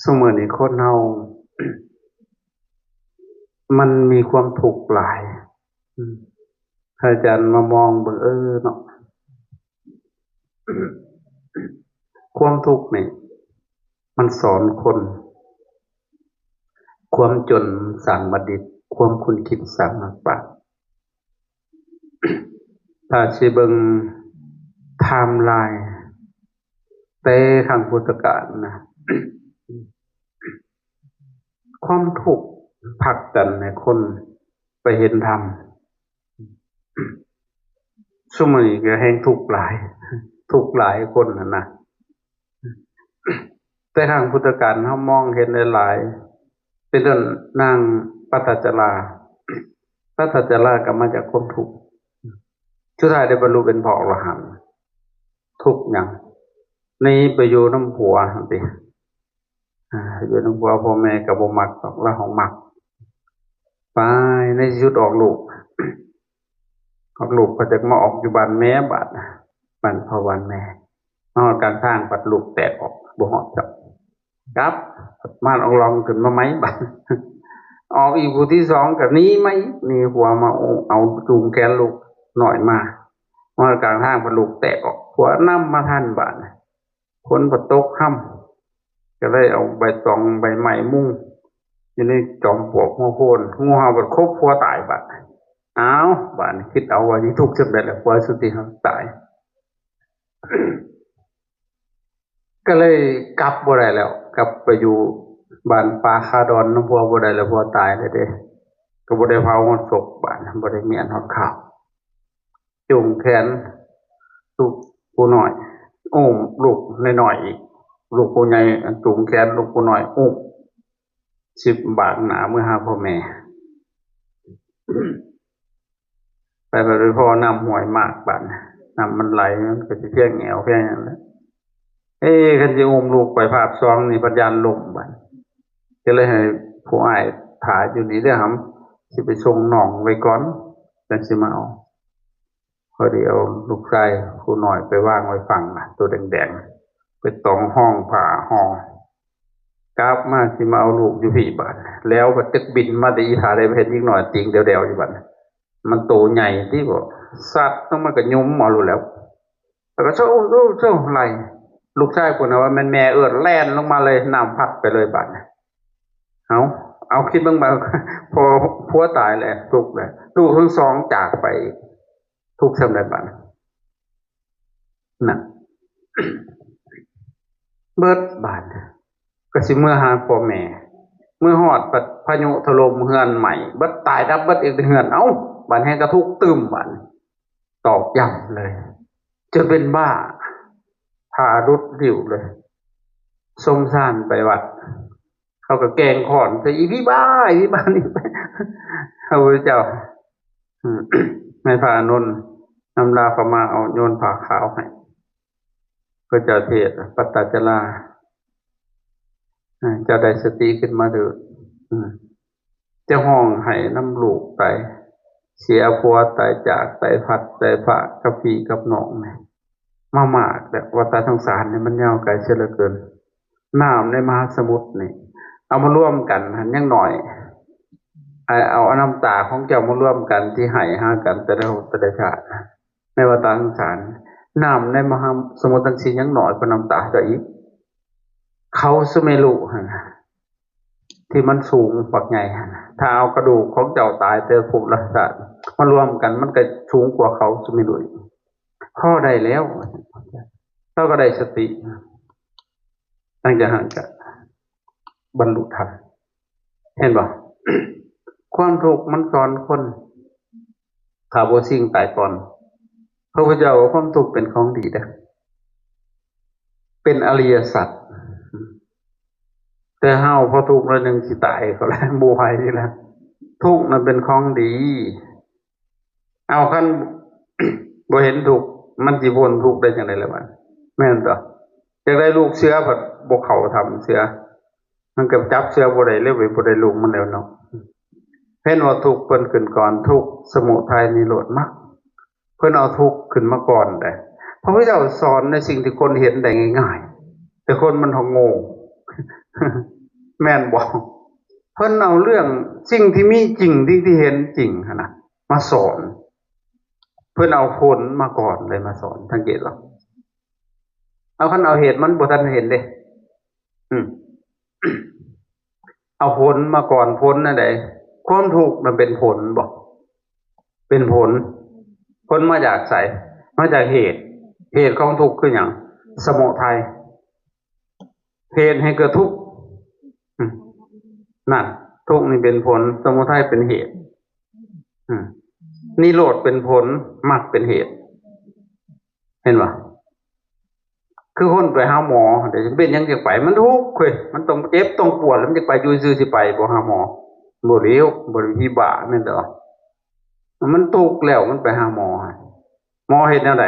ຊຸມື້ນີ້ຄົນເຮົາ ມັນມີຄວາມທຸກຫຼາຍ. ອືມ ພະອາຈານມາມອງເບິ່ງ ເອີເນາະ ຄວາມທຸກນີ້ມັນສອນຄົນ, ຄວາມຈົນສ້າງບັນດິດ, ຄວາມຂຸ້ນຄິດສ້າງນັກປາດ. ຖ້າຊິເບິ່ງໄທມລາຍແຕ່ຄັ້ງພຸດທະການນະ ຄວາມທຸກຜັກດັນໃຫ້ຄົນໄປເຫັນທຳ. ຊຸມື້ນີ້ກໍແຮ່ງທຸກຫຼາຍ, ທຸກຫຼາຍຄົນຫັ້ນນະ. ແຕ່ຄັ້ງພຸດທະການເຮົາມອງເຫັນຫຼາຍໆ ເປັນຕົ້ນນາງປັດຕະຈາລາ. ປັດຕະຈາລາກໍມາຈາກຄວາມທຸກ, ສຸດທ້າຍໄດ້ບັນລຸເປັນພະອໍລະຫັນ. ທຸກຫຍັງ? ໜີໄປຢູ່ນຳຜົວຫັ້ນຕິ, ອ່າ ຢູ່ນຳຜົວ ພໍ່ແມ່ກໍບໍ່ມັກດອກ, ລາວຫາກມັກ. ໄປໃນທີ່ສຸດອອກລູກ, ອອກລູກກໍຈັກມາອອກຢູ່ບ້ານແມ່ບາດ, ບ້ານພໍ່ບ້ານແມ່. ມາຮອດກາງທາງ ບັດລູກແຕກອອກ ບໍ່ຮອດຈັກ ກັບມາອອກລ່ອງຂຶ້ນມາໃໝ່ບາດ, ອອກອີກຜູ້ທີສອງກໍໜີໃໝ່, ໜີຜົວມາ ເອົາຈູງແຂນລູກນ້ອຍມາ. ມາຮອດກາງທາງ ບັດລູກແຕກອອກ, ຜົວນຳມາທັນບາດ, ຝົນກໍຕົກຮຳ, ກໍເລີຍເອົາໃບຕອງໃບໄມ້ມຸງຢູ່ໃນຈອມປວກຫົວໂພນ, ງູເຫົ່າບັດຂົບຜົວຕາຍບາດ. ອ້າວ ບາດນີ້ຄິດເອົາວ່າຊິທຸກສ່ຳໃດລະ ຜົວສຸດທີ່ຮັກຕາຍ. ກໍເລີຍກັບບໍ່ໄດ້ແລ້ວ, ກັບໄປຢູ່ບ້ານປ່າຄາດອນນຳຜົວບໍ່ໄດ້ແລ້ວ, ຜົວຕາຍແລ້ວເດ້, ກໍບໍ່ໄດ້ເຜົາຮອດສົບ, ບາດບໍ່ໄດ້ມ້ຽນຮອດຂ່າວ. ຈູງແຂນລູກຜູ້ນ້ອຍ, ອຸ້ມລູກນ້ອຍໆອີກ, ລູກຜູ້ໃຫຍ່ຈູງແຂນລູກຜູ້ນ້ອຍອຸ້ມ, ຊິບາກໜ້າເມືອຫາພໍ່ແມ່. ໄປ ໄປພໍ້ນ້ຳຫ້ວຍໝາກບາດ, ນ້ຳມັນໄຫຼ ມັນກໍຊິພຽງແອວພຽງຫຍັງແຫຼະ. ເອີ ຄັນຊິອຸ້ມລູກໄປພາບສອງນີ້ ພັດຢ້ານລົ້ມບາດ, ກໍເລີຍໃຫ້ຜູ້ອ້າຍຖ້າຢູ່ນີ້ເດີຫຳ, ຊິໄປສົ່ງນ້ອງໄວ້ກ່ອນ ຈັ່ງຊິມາເອົາ. ພໍດີເອົາລູກຊາຍຜູ້ນ້ອຍໄປວາງໄວ້ຝັ່ງນະ, ໂຕແດງໆ ໄປຕອງຮ່ອງຜ້າຫໍ່. ກັບມາຊິມາເອົາລູກຢູ່ພີ້ບາດ, ແລ້ວກໍຈັກບິນມາແຕ່ອີ່ທ່າໃດ, ເຫັນເດັກນ້ອຍຕີງແດວໆຢູ່ບາດ, ມັນໂຕໃຫຍ່ຕິບໍ, ສັດລົງມາກໍຫຍຸມເອົາໂລດແລ້ວ. ແລ້ວກໍໂຊໆ ໄລ່ລູກຊາຍພຸ້ນນະ, ວ່າແມ່ນແມ່ເອີ້ນ ແລ່ນລົງມາເລີຍ, ນ້ຳພັດໄປເລີຍບາດ. ເອົາ ເອົາ ຄິດເບິ່ງບາດ, ພໍຜົວຕາຍແລ້ວ ທຸກແລ້ວ, ລູກທັງສອງຈາກໄປ, ທຸກສ່ຳໃດບາດ. ນະ ເບິດບາດ, ກໍຊິເມືອຫາພໍ່ແມ່, ເມືອຮອດບັດພາຍຸຖະຫຼົ່ມເຮືອນໄໝ້ເບິດ, ຕາຍດັບເບິດອີກເຮືອນ. ເອົ້າ ບາດແຮ່ງກະທຸກຕື່ມບາດ, ຕອກຢ້ຳເລີຍ ຈົນເປັນບ້າ, ຜ້າຫຼຸດລິ້ວເລີຍ. ສົມຊານໄປວັດ, ເຂົາກໍແກ່ງຄ້ອນໃສ່ ອີ່ຜີບ້າ ອີ່ຜີບ້ານີ້. ພະພຸດທະເຈົ້າ ອືມ ໃຫ້ພະອານົນນຳລາວເຂົ້າມາເອົາໂຍນຜ້າຂາວໃຫ້. ພະເຈົ້າເທດ ປັດຕະຈາລາ ເຈົ້າໄດ້ສະຕິຂຶ້ນມາເດີ. ອືມ ຈະຮ້ອງໄຫ້ນຳລູກໄປ, ເສຍຜົວຕາຍຈາກ, ຕາຍພັດ, ຕາຍພາກກັບພີ່ກັບນ້ອງ, ມາມາກແລ້ວ. ວັດຕະສົງສານນີ້ມັນຍາວໄກເສຍເຫຼືອເກີນ. ນ້ຳໃນມະຫາສະໝຸດນີ້ ເອົາມາລວມກັນຫັ້ນຍັງໜ້ອຍ, ເອົານ້ຳຕາຂອງເຈົ້າມາລວມກັນທີ່ໃຫ້ຫາກັນແຕ່ລະ ແຕ່ລະຊາດ, ໃນວັດຕະສົງສານ ນ້ຳໃນມະຫາສະໝຸດທັງສີ່ຍັງໜ້ອຍກວ່ານ້ຳຕາເຈົ້າອີກ. ເຂົາສຸເມລຸຫັ້ນນະ ທີ່ມັນສູງບັກໃຫຍ່ຫັ້ນນະ, ຖ້າເອົາກະດູກຂອງເຈົ້າຕາຍແຕ່ພົບລະຊາດມາລວມກັນ ມັນກໍສູງກວ່າເຂົາສຸເມລຸອີກ. ພໍໄດ້ແລ້ວ, ເຮົາກໍໄດ້ສະຕິ. ຫຼັງຈາກນັ້ນກໍບັນລຸທຳ. ເຫັນບໍ່? ຄວາມທຸກມັນສອນຄົນ, ຖ້າບໍ່ຊິງຕາຍກ່ອນ. ພະພຸດທະເຈົ້າວ່າຄວາມທຸກເປັນຂອງດີເດ້, ເປັນອະລິຍະສັດ. ແຕ່ເຮົາພໍທຸກໜ້ອຍໜຶ່ງຊິຕາຍເຂົາແລ້ວ, ບໍ່ໄຫວແລ້ວ. ທຸກນັ້ນເປັນຂອງດີ. ເອົາ ຄັນບໍ່ເຫັນທຸກ ມັນຊິພົ້ນທຸກໄດ້ຈັ່ງໃດລະບາດ? ແມ່ນຕົວະ? ຢາກໄດ້ລູກເສືອ ພັດບໍ່ເຂົ້າຖ້ຳເສືອ, ມັນກໍຈັບເສືອບໍ່ໄດ້ເລີຍເວີຍ, ບໍ່ໄດ້ລູກມັນແລ້ວເນາະ. ເຫັນວ່າທຸກ ເພິ່ນຂຶ້ນກ່ອນ, ທຸກ ສະມຸໄທ ນິໂຣດ ມັກ, ເພິ່ນເອົາທຸກຂຶ້ນມາກ່ອນເດ້. ພະພຸດທະເຈົ້າສອນໃນສິ່ງທີ່ຄົນເຫັນໄດ້ງ່າຍໆ, ແຕ່ຄົນມັນໂງ່, ແມ່ນບໍ່? ເພິ່ນເອົາເລື່ອງສິ່ງທີ່ມີຈິງ ສິ່ງທີ່ເຫັນຈິງຫັ້ນນະ ມາສອນ. ເພິ່ນເອົາຜົນມາກ່ອນ ເລີຍມາສອນ. ສັງເກດບໍ່? ເອົາ ຄັນເອົາເຫດ ມັນບໍ່ທັນເຫັນເດ້. ອືມ ເອົາຜົນມາກ່ອນ. ຜົນອັນໃດ? ຄວາມທຸກນັ້ນເປັນຜົນບໍ່? ເປັນຜົນ. ຜົນມາຈາກໃສ? ມາຈາກເຫດ. ເຫດຂອງທຸກຄືຫຍັງ? ສະມຸໄທ. ເຫດໃຫ້ເກີດທຸກ. ອືມ ນັ້ນ ທຸກນີ້ເປັນຜົນ, ສະມຸໄທເປັນເຫດ. ອືມ ນິໂຣດເປັນຜົນ, ມັກເປັນເຫດ. ເຫັນບໍ່? ຄືຄົນໄປຫາໝໍ ເປັນຫຍັງຈັ່ງໄປ? ມັນທຸກເວີຍ, ມັນຕ້ອງເຈັບຕ້ອງປວດ ແລ້ວມັນຈະໄປຢູ່ຊື່ຊິໄປບໍ່ຫາໝໍ? ບໍ່ຫຼຽວ, ບໍ່ໄດ້ຜີບ້າແມ່ນດອກ. ມັນທຸກແລ້ວມັນໄປຫາໝໍ. ໝໍເຮັດແນວໃດ?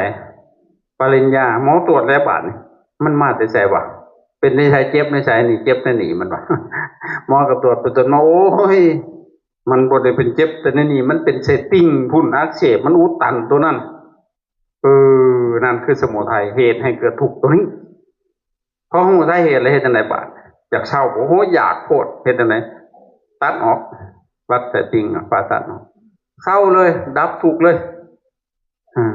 ປະລິນຍາ ໝໍຕວດແລ້ວບາດນີ້ ມັນມາແຕ່ໃສວະ? ເປັນໃນໃສ? ເຈັບໃນໃສ? ນີ້ເຈັບໃນນີ້ ມັນວ່າ. ໝໍກໍຕວດໄປຕວດມາ ໂອ້ຍ ມັນບໍ່ໄດ້ເປັນເຈັບແຕ່ໃນນີ້ ມັນເປັນໃສ່ຕິ່ງພຸ້ນ ອັກເສບ ມັນອຸດຕັນໂຕນັ້ນ. ເອີ ນັ້ນຄືສະມຸໄທ ເຫດໃຫ້ເກີດທຸກໂຕນີ້. ພໍຮູ້ສາເຫດແລ້ວເຮັດຈັ່ງໃດບາດ? ຢາກເຊົາ ໂອ້ໂຫ ຢາກໂພດ ເຮັດຈັ່ງໃດ? ຕັດອອກ ຕັດແຕ່ຕິ່ງ ປາຕັດອອກ ເຊົາເລີຍ ດັບທຸກເລີຍ. ອາ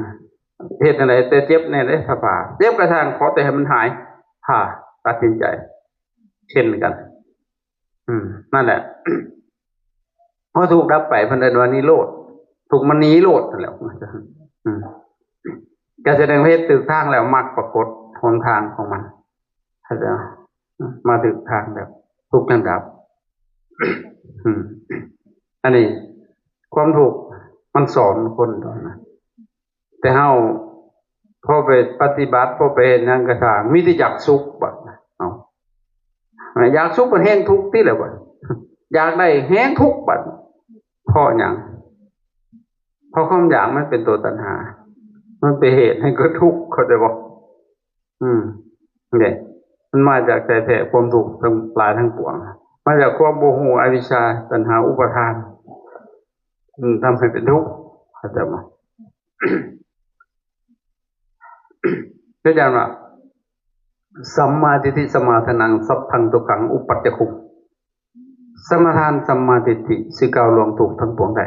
ເຮັດຈັ່ງໃດ? ແຕ່ເຈັບແນ່ເດ້ ຖ້າຜ່າ ເຈັບກະຊ່າງ ຂໍແຕ່ໃຫ້ມັນຫາຍ. ຜ່າ ຕັດສິນໃຈ ເຊັ່ນກັນ. ອືມ ນັ້ນແຫຼະ ພໍທຸກດັບໄປ ເພິ່ນເອີ້ນວ່ານິໂຣດ ທຸກມັນໜີໂລດຫັ້ນແຫຼະ. ອືມ ກະສະແດງວ່າເຮັດຖືກທາງແລ້ວ ມັກປາກົດຫົນທາງຂອງມັນ ເຂົ້າໃຈບໍ່? ມາຖືກທາງແລ້ວ ທຸກຈັ່ງດັບ. ອືມ ອັນນີ້ຄວາມທຸກມັນສອນຄົນຕົວະນະ. ແຕ່ເຮົາພໍໄປປະຕິບັດ ພໍໄປເຮັດຫຍັງກະຊ່າງ ມີແຕ່ຢາກສຸກບາດ. ເອົາ ຢາກສຸກມັນແຮງທຸກຕິແລ້ວບາດ ຢາກໄດ້ແຮງທຸກບາດ. ເພາະຫຍັງ? ເພາະຄວາມຢາກມັນເປັນຕົວຕັນຫາ ມັນເປັນເຫດໃຫ້ເກີດທຸກ ເຂົ້າໃຈບໍ່? ອືມ ນີ້ ມັນມາຈາກໃສແທ້? ຄວາມທຸກທັງຫຼາຍທັງປວງ ມາຈາກຄວາມບໍ່ຮູ້ ອະວິຊຊາ ຕັນຫາ ອຸປາທານ ມັນທຳໃຫ້ເປັນທຸກ ເຂົ້າໃຈບໍ່? ຄືຈັ່ງວ່າ ສຳມາທິດຖິ ສຳມາທານັງ ສັບພັງ ທຸກຂັງ ອຸປັດຈະຄຸງ ສະມາທານ ສຳມາທິດຖິ ຊິກ້າວລ່ວງທຸກທັງປວງໄດ້.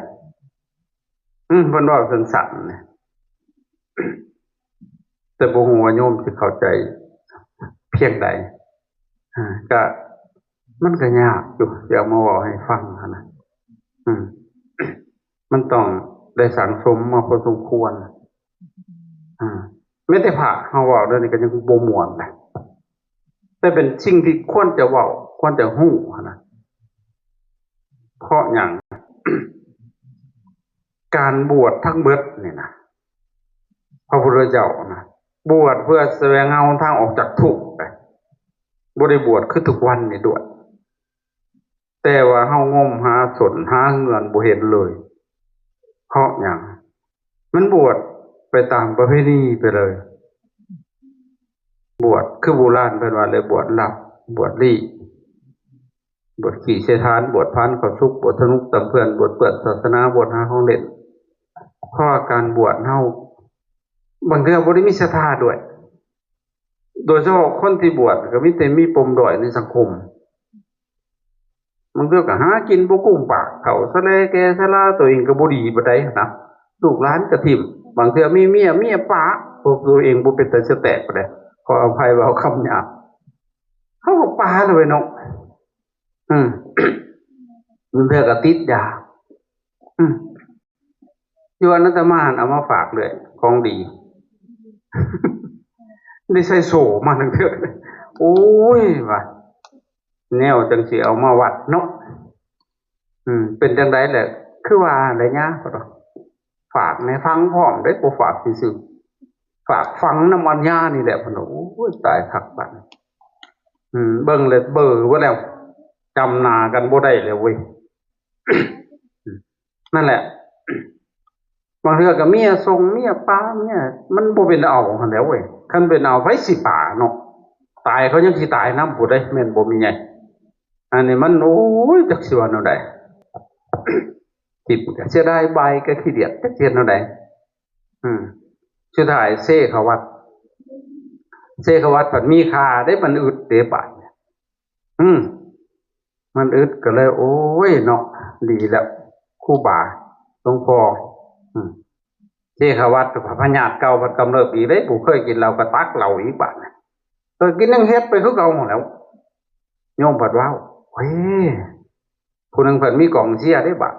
ອືມ ເພິ່ນເວົ້າສັ້ນໆ ແຕ່ບໍ່ຮູ້ວ່າໂຍມຊິເຂົ້າໃຈພຽງໃດ. ອາ ກະ ມັນກະຍາກຢູ່ ຊິເອົາມາເວົ້າໃຫ້ຟັງຫັ້ນນະ. ອືມ ມັນຕ້ອງໄດ້ສັງສົມມາພໍສົມຄວນ. ອາ ແມ້ແຕ່ພະເຮົາເວົ້າເລື່ອງນີ້ກໍຍັງບໍ່ມ່ວນນະ ແຕ່ເປັນສິ່ງທີ່ຄວນຈະເວົ້າ ຄວນຈະຮູ້ຫັ້ນນະ. ເພາະຫຍັງ? ການບວດທັງເບິດນີ້ນະ ພະພຸດທະເຈົ້ານະ ບວດເພື່ອສະແຫວງຫາຫົນທາງອອກຈາກທຸກ ບໍ່ໄດ້ບວດຄືທຸກວັນນີ້ດ້ວຍ. ແຕ່ວ່າເຮົາງົມຫາສົ້ນຫາເງື່ອນບໍ່ເຫັນເລີຍ. ເພາະຫຍັງ? ມັນບວດໄປຕາມປະເພນີໄປເລີຍ. ບວດຄືບູຮານເພິ່ນວ່າເລີຍ ບວດລັບ ບວດລີ້ ບວດຂີ້ໃສ່ຖ່ານ ບວດພານເຂົ້າສຸກ ບວດສະໜຸກຕຳເພື່ອນ ບວດເປື້ອນສາສະໜາ ບວດຫາຂອງຫຼິ້ນ. ເພາະວ່າການບວດເຮົາ ບາງເທື່ອບໍ່ໄດ້ມີສັດທາດ້ວຍ. ໂດຍສະເພາະຄົນທີ່ບວດກໍມີແຕ່ມີປົມດ້ອຍໃນສັງຄົມ. ບາງເທື່ອກໍຫາກິນບໍ່ກຸ້ມປາກ ເຖົ້າຊະແລແກ່ຊະລາ ຕົວເອງກໍບໍ່ດີປານໃດນະ ລູກຫຼານກໍຖິ້ມ. ບາງເທື່ອມີເມຍ ເມຍປາ ພວກຕົວເອງບໍ່ເປັນຕາສະແຕກປານໃດ ຂໍອະໄພເວົ້າຄຳຫຍາບ. ເຮົາກໍປາແລ້ວເນາະ. ອືມ ບາງເທື່ອກໍຕິດຢາ. ອືມ ຢູ່ວັດອາດຕະມາຫັ້ນເອົາມາຝາກເລື້ອຍ ຂອງດີ ໄດ້ໃສ່ໂສ້ມາໜຶ່ງເທື່ອ. ໂອ້ຍ ວ່າ ແນວຈັ່ງຊິເອົາມາວັດເນາະ. ອືມ ເປັນຈັ່ງໃດແຫຼະ? ຄືວ່າແຫຼະຍາ ເພິ່ນວ່າ ຝາກແດ່ ຝັງພ້ອມເດ້ ບໍ່ຝາກຊື່ໆ ຝາກຝັງນຳອັນຍານີ້ແຫຼະ ເພິ່ນວ່າ. ໂອ້ຍ ຕາຍຄັກບາດນີ້. ອືມ ເບິ່ງແລ້ວເບີເບິດແລ້ວ ຈຳໜ້າກັນບໍ່ໄດ້ແລ້ວເວີຍ. ນັ້ນແຫຼະ ບາງເທື່ອກໍເມຍສົ່ງ ເມຍປາ ເມຍ ມັນບໍ່ເປັນເອົາຫັ້ນແຫຼະເວີຍ. ຄັນເປັນເອົາ ໃຜຊິປາເນາະ? ຕາຍເຂົາຍັງຊິຕາຍນຳພຸ້ນເດ້ ແມ່ນບໍ່ແມ່ໃຫຍ່? ອັນນີ້ມັນ ໂອ້ຍ ຈັກຊິວ່າແນວໃດ. ທີ່ເສຍດາຍ ບາຍກໍຂີ້ດຽດ ຈັກຊິເຮັດແນວໃດ. ອືມ ສຸດທ້າຍເຊເຂົ້າວັດ ເຊເຂົ້າວັດພັດມີຄ່າເດ້ ມັນອຶດເດ້ບາດ. ອືມ ມັນອຶດ ກໍເລີຍ ໂອ້ຍເນາະ ດີແລ້ວ ຄູບາ ຫຼວງພໍ່ ອືມ ເຊຂະວັດ ພະຍາດເກົ່າພັດກຳເລີບອີກເດ້ ຜູ້ເຄີຍກິນເຫຼົ້າກໍຕັກເຫຼົ້າອີກບາດນີ້ ກໍກິນຍັງເຮັດໄປຄືເກົ່າຫັ້ນແຫຼ້ວ. ໂຍມພັດເວົ້າ ເອີຍ ຜູ້ໜຶ່ງເພິ່ນມີກອງເຊຍເດ້ບາດ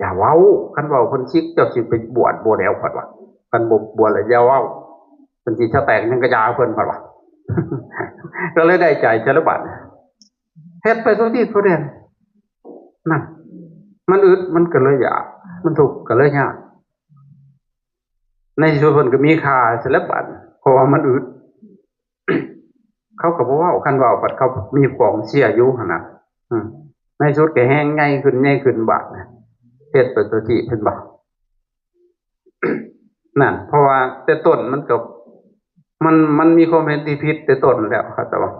ຢ່າເວົ້າ ຄັນເວົ້າເພິ່ນຊິກ ເຈົ້າຊິໄປບວດບໍ່ແລ້ວ ເພິ່ນວ່າ ຄັນບໍ່ບວດແລ້ວຢ່າເວົ້າ ເພິ່ນຊິສະແຕກຫຍັງກະຢ່າເພິ່ນ ເພິ່ນວ່າ ກໍເລີຍໄດ້ໃຈຊະລະບາດ ເຮັດໄປທົ່ວທິດທົ່ວແດນ ນັ້ນ ມັນອຶດ ມັນກໍເລີຍຢາກ ມັນທຸກກໍເລີຍຍາກ ໃນທີ່ສຸດເພິ່ນກໍມີຄ່າຊະແລ້ວບາດ ເພາະວ່າມັນອຶດ ເຂົາກໍບໍ່ເວົ້າ ຄັນເວົ້າບັດເຂົາມີກອງເຊຍຢູ່ຫັ້ນນະ ອືມ ໃນສຸດກໍແຮງໃຫຍ່ຂຶ້ນ ໃຫຍ່ຂຶ້ນບາດ ເຮັດໄປຕົວທີ່ເພິ່ນບໍ່ ນັ້ນ ເພາະວ່າແຕ່ຕົ້ນມັນກໍ ມັນ ມັນມີຄວາມເຫັນທີ່ຜິດແຕ່ຕົ້ນແລ້ວ ເຂົາເຈົ້າວ່າ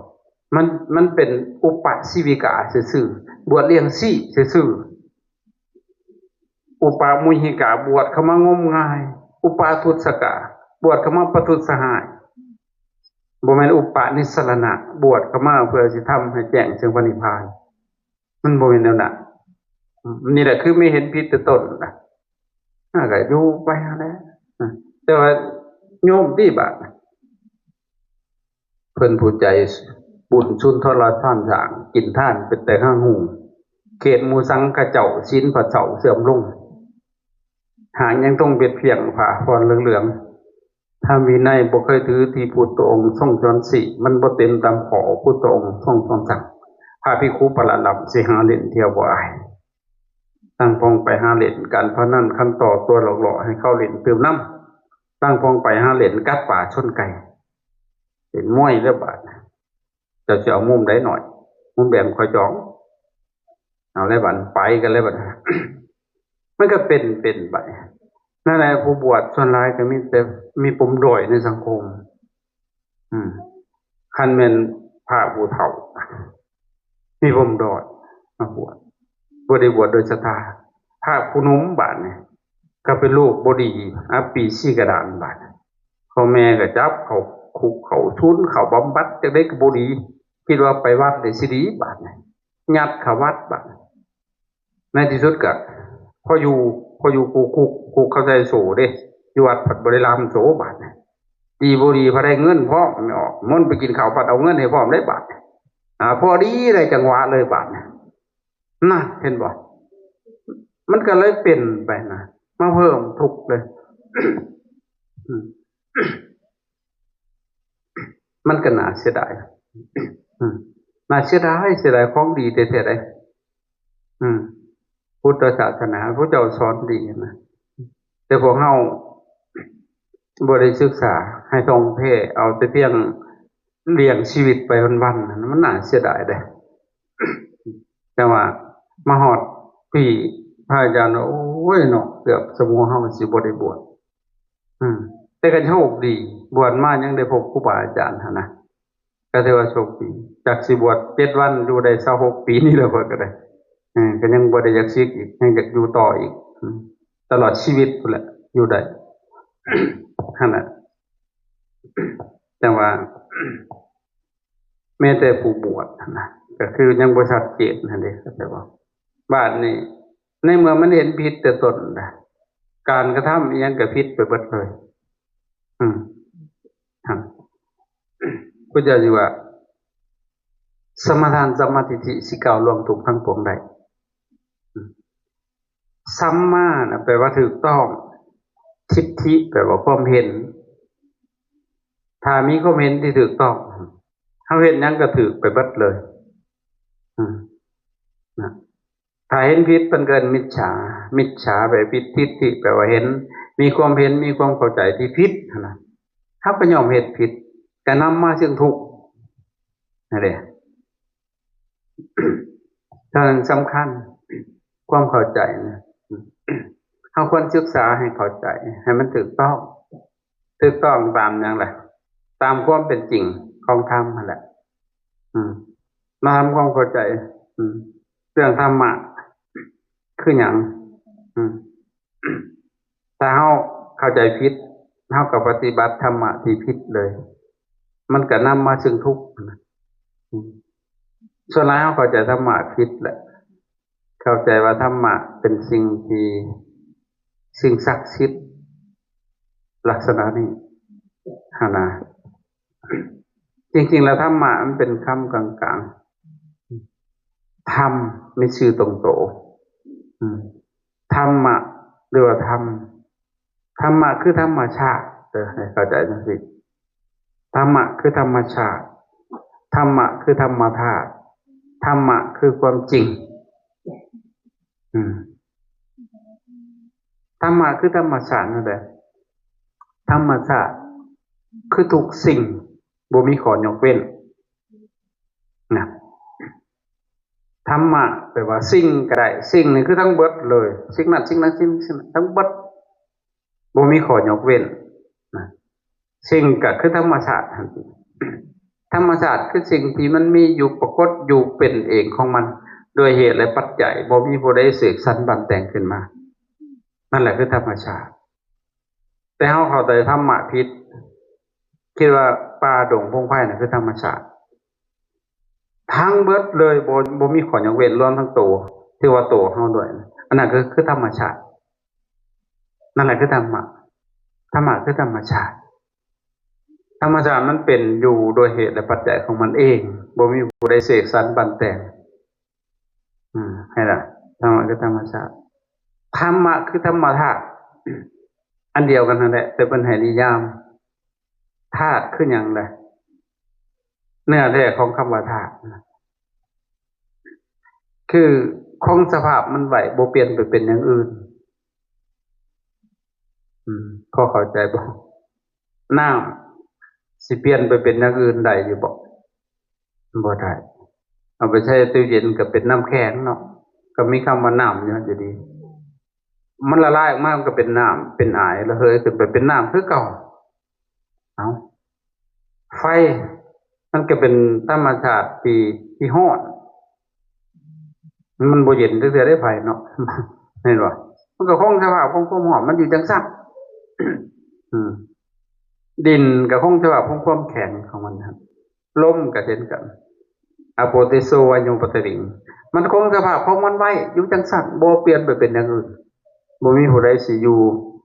ມັນ ມັນເປັນອຸປະຊີວິກາຊື່ໆ ບວດລ້ຽງຊີ້ຊື່ໆ ອຸປະມຸຫິກາ ບວດເຂົ້າມາງົມງາຍ ອຸປະທຸດສະກາ ບວດເຂົ້າມາປະທຸດສະຫາຍ ບໍ່ແມ່ນອຸປະນິດສະລະນະ ບວດເຂົ້າມາເພື່ອຊິທຳໃຫ້ແຈ້ງເຊິ່ງພະນິບພານ ມັນບໍ່ແມ່ນແນວນັ້ນ ນີ້ແຫຼະຄືມີເຫັນຜິດແຕ່ຕົ້ນນະ ເຮົາກໍຢູ່ໄປຫັ້ນແຫຼະ ແຕ່ວ່າໂຍມຕິບາດ ເພິ່ນຜູ້ໃຈບຸນສຸນທອນລະທານສ້າງ ກິນທານເປັນແຕ່ຫາງຫຸ່ງ ເຂດໝູ່ສັງຂະເຈົ້າ ສິນພະເຊົາເສື່ອມລົງ ຫາກຍັງຕົງເປັດພຽງຜ້າຜ່ອນເຫຼືອງໆ ທຳວິໄນບໍ່ເຄີຍຖືທີ່ພຸດທະອົງຊົງສອນຊີ້ ມັນບໍ່ເຕັມຕາມຂໍ້ພຸດທະອົງຊົງສອນສັ່ງ ພະພິກຂຸພະລະດຳຊິຫາຫຼິ້ນທ່ຽວບໍ່ອາຍ ຕ່າງພອງໄປຫາຫຼິ້ນການພະນັນ ຄັນຕໍ່ຕົວຫຼອກຫຼໍ່ໃຫ້ເຂົາຫຼິ້ນຕື່ມນຳ ຕ່າງພອງໄປຫາຫຼິ້ນກັດປາຊົນໄກ່ ເປັນມວຍແລ້ວບາດ ເຈົ້າຊິເອົາມຸມໃດໜ້ອຍ ມຸມແບບຂ້ອຍຈອງ ເອົາແລ້ວບັດ ໄປກັນແລ້ວບັດ ມັນກໍເປັນ ເປັນໄປ ນັ້ນແຫຼະ ຜູ້ບວດສ່ວນຫຼາຍກໍມີແຕ່ ມີປົມດ້ອຍໃນສັງຄົມ ອືມ ຄັນແມ່ນພະຜູ້ເຖົ້າ ມີປົມດ້ອຍມາບວດ ບໍ່ໄດ້ບວດໂດຍສັດທາ ພະຜູ້ໜຸ່ມບາດນີ້ ກໍເປັນໂລກບໍ່ດີ ອັບປີຊີກະດານບາດ ພໍ່ແມ່ກໍຈັບເຂົ້າຄຸກເຂົ້າທຸນ ເຂົ້າບຳບັດ ຈັ່ງໃດກໍບໍ່ດີ ຄິດວ່າໄປວັດໄດ້ຊິດີບາດນີ້ ຍັດເຂົ້າວັດບາດ ໃນທີ່ສຸດກໍພໍຢູ່ ພໍຢູ່ຄຸກ ຄຸກເຂົາໃສ່ໂສ້ເດ້ ຢູ່ວັດພັດບໍ່ໄດ້ລ່າມໂສ້ບາດນີ້ ດີບໍ່ດີພັດໄດ້ເງິນພ້ອມ ອອກມົນໄປກິນເຂົ້າ ພັດເອົາເງິນໃຫ້ພ້ອມເດ້ບາດນີ້ ອາ ພໍດີໄດ້ຈັງຫວະເລີຍບາດນີ້ ນັ້ນ ເຫັນບໍ່? ມັນກໍເລີຍເປັນໄປນະ ມາເພີ່ມທຸກເລີຍ ອືມ ມັນກໍໜ້າເສຍດາຍ ອືມ ໜ້າເສຍດາຍ ເສຍດາຍຂອງດີແທ້ໆເດ້ ອືມ ພຸດທະສາສະໜາ ພະເຈົ້າສອນດີນະ ແຕ່ພວກເຮົາບໍ່ໄດ້ສຶກສາໃຫ້ທ່ອງແທ້ ເອົາແຕ່ພຽງ ລ້ຽງຊີວິດໄປວັນໆ ນັ້ນ ມັນໜ້າເສຍດາຍເດ້ ແຕ່ວ່າມາຮອດປີ ພະອາຈານວ່າ ໂອ້ຍເນາະ ເກືອບສະໝູເຮົາຊິບໍ່ໄດ້ບວດ ອືມ ແຕ່ກໍໂຊກດີ ບວດມາຍັງໄດ້ພົບຄູບາອາຈານຫັ້ນນະ ກໍຖືວ່າໂຊກດີ ຈັກຊິບວດເຈັດວັນ ຢູ່ໄດ້ຊາວຫົກປີນີ້ແຫຼະ ຂ້ອຍກໍໄດ້ ເອີ ກໍຍັງບໍ່ໄດ້ຢາກສິກອີກ ຍັງຢາກຢູ່ຕໍ່ອີກ ອືມ ຕະຫຼອດຊີວິດພຸ້ນແຫຼະ ຢູ່ໄດ້ ຫັ້ນແຫຼະ ແຕ່ວ່າ ແມ້ແຕ່ຜູ້ບວດຫັ້ນນະ ກໍຄືຍັງບໍ່ຊັດເຈນຫັ້ນເດ້ ເຂົ້າໃຈບໍ່? ບາດນີ້ ໃນເມື່ອມັນເຫັນຜິດແຕ່ຕົ້ນນະ ການກະທຳອີ່ຫຍັງກໍຜິດໄປເບິດເລີຍ ອືມ ຫັ້ນ ພະເຈົ້າຈຶ່ງວ່າ ສະມາທານ ສຳມາທິດຖິ ຊິກ້າວລ່ວງທຸກທັງປວງໄດ້ ອືມ ສຳມານະ ແປວ່າຖືກຕ້ອງ ທິດຖິ ແປວ່າຄວາມເຫັນ ຖ້າມີຄວາມເຫັນທີ່ຖືກຕ້ອງ ເຮົາເຮັດຫຍັງກໍຖືກໄປເບິດເລີຍ ອືມ ນະ ຖ້າເຫັນຜິດ ເພິ່ນເອີ້ນມິດສາ ມິດສາແປຜິດ ທິດຖິ ແປວ່າເຫັນ ມີຄວາມເຫັນ ມີຄວາມເຂົ້າໃຈທີ່ຜິດຫັ້ນນະ ເຮົາກໍຍອມເຮັດຜິດ ກໍນຳມາເຊິ່ງທຸກ ນັ້ນເດ້ ເທົ່ານັ້ນສຳຄັນ ຄວາມເຂົ້າໃຈນະ ເຮົາຄວນສຶກສາໃຫ້ເຂົ້າໃຈ ໃຫ້ມັນຖືກຕ້ອງ ຖືກຕ້ອງຕາມຫຍັງລະ? ຕາມຄວາມເປັນຈິງຂອງທຳຫັ້ນແຫຼະ ອືມ ມາທຳຄວາມເຂົ້າໃຈ ອືມ ເລື່ອງທຳມະຄືຫຍັງ? ອືມ ຖ້າເຮົາເຂົ້າໃຈຜິດ ເຮົາກໍປະຕິບັດທຳມະທີ່ຜິດເລີຍ ມັນກໍນຳມາເຊິ່ງທຸກນະ ອືມ ສ່ວນຫຼາຍເຮົາເຂົ້າໃຈທຳມະຜິດແຫຼະ ເຂົ້າໃຈວ່າທຳມະເປັນສິ່ງທີ່ ສິ່ງສັກສິດ ລັກສະນະນີ້ຫັ້ນນະ. ຈິງໆແລ້ວທຳມະມັນເປັນຄຳກາງໆ ທຳມີຊື່ຕົງໂຕ ອືມ ທຳມະ ຫຼືວ່າທຳ ທຳມະຄືທຳມະຊາດ ເອີ ໃຫ້ເຂົ້າໃຈຈັ່ງຊີ້ ທຳມະຄືທຳມະຊາດ ທຳມະຄືທຳມະທາດ ທຳມະຄືຄວາມຈິງ ອືມ ທຳມະຄືທຳມະຊາດນັ້ນແຫຼະ ທຳມະຊາດຄືທຸກສິ່ງ ບໍ່ມີຂໍ້ຍົກເວັ້ນນະ. ທຳມະແປວ່າສິ່ງກໍໄດ້ ສິ່ງນີ້ຄືທັງເບິດເລີຍ ສິ່ງນັ້ນ ສິ່ງນັ້ນ ສິ່ງນີ້ ສິ່ງນັ້ນ ທັງເບິດ ບໍ່ມີຂໍ້ຍົກເວັ້ນນະ. ສິ່ງກໍຄືທຳມະຊາດຫັ້ນຕິ ທຳມະຊາດຄືສິ່ງທີ່ມັນມີຢູ່ ປາກົດຢູ່ເປັນເອງຂອງມັນ ໂດຍເຫດ ແລະ ປັດໄຈ ບໍ່ມີຜູ້ໃດເສກສັນບັ້ນແຕ່ງຂຶ້ນມາ ນັ້ນແຫຼະຄືທຳມະຊາດ. ແຕ່ເຮົາເຂົ້າໃຈທຳມະຜິດ ຄິດວ່າປ່າດົງພົງໄພນັ້ນຄືທຳມະຊາດ ທັງເບິດເລີຍ ບໍ່ ບໍ່ມີຂໍ້ຍົກເວັ້ນ ລວມທັງໂຕ ຖືວ່າໂຕເຮົາດ້ວຍ ອັນນັ້ນຄື ຄືທຳມະຊາດ ນັ້ນແຫຼະຄືທຳມະ ທຳມະຄືທຳມະຊາດ ທຳມະຊາດມັນເປັນຢູ່ໂດຍເຫດ ແລະ ປັດໄຈຂອງມັນເອງ ບໍ່ມີຜູ້ໃດເສກສັນບັ້ນແຕ່ງ ອືມ ໃຫ້ລະ ທຳມະຄືທຳມະຊາດ ທຳມະຄືທຳມະທາດ ອັນດຽວກັນຫັ້ນແຫຼະ ແຕ່ເພິ່ນໃຫ້ນິຍາມ ທາດຄືຫຍັງລະ? ເນື້ອແທ້ຂອງຄຳວ່າທາດນະ ຄືຄົງສະພາບມັນໄວ້ ບໍ່ປ່ຽນໄປເປັນຢ່າງອື່ນ. ອືມ ພໍເຂົ້າໃຈບໍ່? ນ້ຳຊິປ່ຽນໄປເປັນຢ່າງອື່ນໄດ້ຢູ່ບໍ່? ບໍ່ໄດ້. ເອົາໄປໃສ່ຕູ້ເຢັນກໍເປັນນ້ຳແຂງເນາະ ກໍມີຄຳວ່ານ້ຳຢູ່ຫັ້ນຢູ່ດີ. ມັນລະລາຍອອກມາ ມັນກໍເປັນນ້ຳ ເປັນອາຍ ລະເຫີຍຂຶ້ນໄປເປັນນ້ຳຄືເກົ່າ. ເອົ້າ ໄຟ ມັນກໍເປັນທຳມະຊາດທີ່ ທີ່ຮ້ອນ ມັນບໍ່ເຢັນຈັກເທື່ອເດ້ໄຟເນາະ ແມ່ນບໍ່? ມັນກໍຄົງສະພາບຂອງຄວາມຮ້ອນ ມັນຢູ່ຈັ່ງຊັ້ນ. ອືມ ດິນກໍຄົງສະພາບຂອງຄວາມແຂງຂອງມັນຫັ້ນ. ລົມກໍເຊັ່ນກັນ ອາໂປຕິໂສວາຍຸປັດທະວິງ ມັນຄົງສະພາບຂອງມັນໄວ້ຢູ່ຈັ່ງຊັ້ນ ບໍ່ປ່ຽນໄປເປັນຢ່າງອື່ນ. ບໍ່ມີຜູ້ໃດຊິຢູ່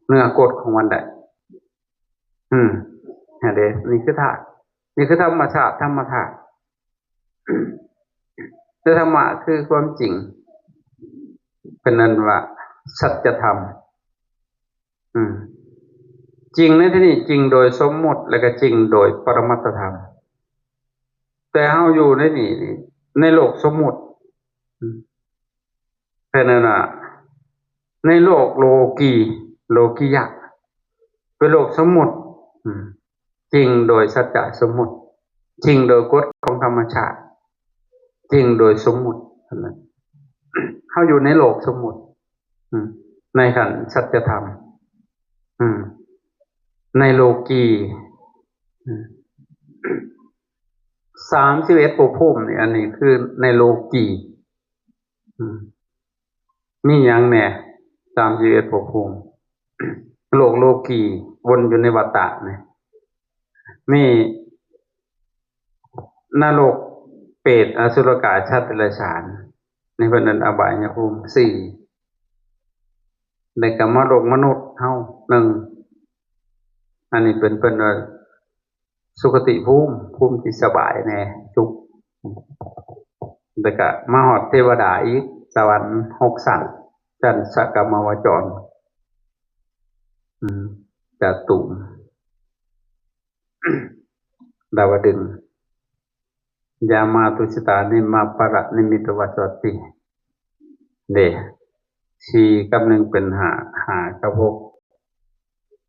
ເໜືອກົດຂອງມັນໄດ້. ອືມ ຫັ້ນເດ້ ນີ້ຄືທາດ ນີ້ຄືທຳມະຊາດ ທຳມະທາດ. ແຕ່ທຳມະຄືຄວາມຈິງ ເພິ່ນເອີ້ນວ່າສັດຈະທຳ. ອືມ ຈິງໃນທີ່ນີ້ຈິງໂດຍສົມມຸດ ແລະກໍຈິງໂດຍປະລະມັດຕະທຳ. ແຕ່ເຮົາຢູ່ໃນນີ້ ໃນໂລກສົມມຸດ ອືມ ເພິ່ນເອີ້ນວ່າໃນໂລກໂລກີ ໂລກິຍະ ເປັນໂລກສົມມຸດ ອືມ ຈິງໂດຍສັດຈະສົມມຸດ ຈິງໂດຍກົດຂອງທຳມະຊາດ ຈິງໂດຍສົມມຸດເທົ່ານັ້ນ. ເຮົາຢູ່ໃນໂລກສົມມຸດ ອືມ ໃນຂັ້ນສັດຈະທຳ ອືມ ໃນໂລກີ ອືມ ສາມສິບເອັດພົບພູມນີ້ ອັນນີ້ຄືໃນໂລກີ ອືມ ມີຫຍັງແດ່? ສາມສິບເອັດພົບພູມ ໂລກໂລກີ ວົນຢູ່ໃນວັດຕະນີ້ ມີນະລົກ ເປດ ອະສຸລະກາຍ ສັດເດຍລະສານ ນີ້ເພິ່ນເອີ້ນອະບາຍຍະພູມສີ່ ແລ້ວກໍມະໂລກມະນຸດເຮົາໜຶ່ງ ອັນນີ້ເປັນ ເພິ່ນວ່າ ສຸຄະຕິພູມ ພູມທີ່ສະບາຍແດ່ ສຸກ ແລ້ວກະມາຮອດເທວະດາອີກ ສະຫວັນຫົກຊັ້ນ ຊັ້ນສະກາມະວະຈອນ ອືມ ຈາຕຸມ ດາວະດຶງ ຍາມາ ຕຸສິຕາ ນິມມະ ປະລະນິມິດຕະ ວັດສະວັດຕິ ເດ້ ສີ່ກັບໜຶ່ງເປັນຫ້າ ຫ້າກັບຫົກ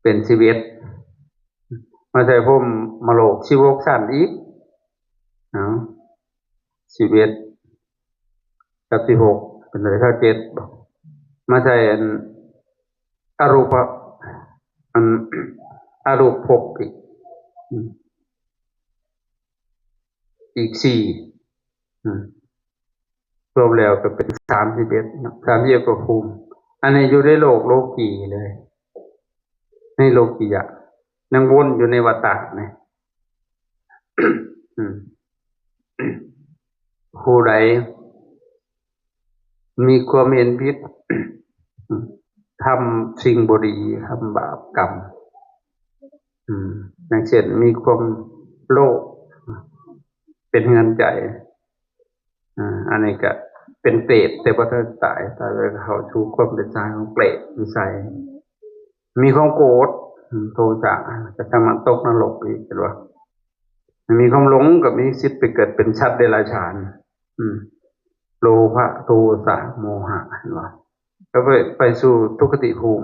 ເປັນສິບເອັດ ມາໃສ່ພົມມະໂລກສິບຫົກຊັ້ນອີກ ເອົາ ສິບເອັດ ກັບສິບຫົກ ເປັນເທົ່າໃດ? ຊາວເຈັດບໍ? ມາໃສ່ອັນ ອະຮູບ ອັນ ອະຮູບພົບອີກ ອືມ ອີກສີ່ ອືມ ລວມແລ້ວກໍເປັນສາມສິບເອັດເນາະ ສາມສິບເອັດພະພູມ. ອັນນີ້ຢູ່ໃນໂລກໂລກີເລີຍ ໃນໂລກີຍະ ຍັງວົນຢູ່ໃນວັດຕະນີ້ ອືມ ຜູ້ໃດມີຄວາມເຫັນຜິດ ທຳສິ່ງບໍ່ດີ ທຳບາບກຳ ອືມ ຢ່າງເຊັ່ນ ມີຄວາມໂລບເປັນເຮືອນໃຈ ອາ ອັນນີ້ກະເປັນເປດ ແຕ່ບໍ່ທັນຕາຍ ຕາຍແລ້ວເຂົ້າສູ່ຄວາມເປັນຊາຍຂອງເປດ ນິໄສ ມີຄວາມໂກດ ໂທສະ ກະສາມາດຕົກນະລົກອີກ ເຫັນບໍ່? ມີຄວາມຫຼົງ ກະມີສິດໄປເກີດເປັນສັດເດຍລະຈານ ອືມ ໂລພະ ໂທສະ ໂມຫະ ເຫັນບໍ່? ກະໄປ ໄປສູ່ທຸກຄະຕິພູມ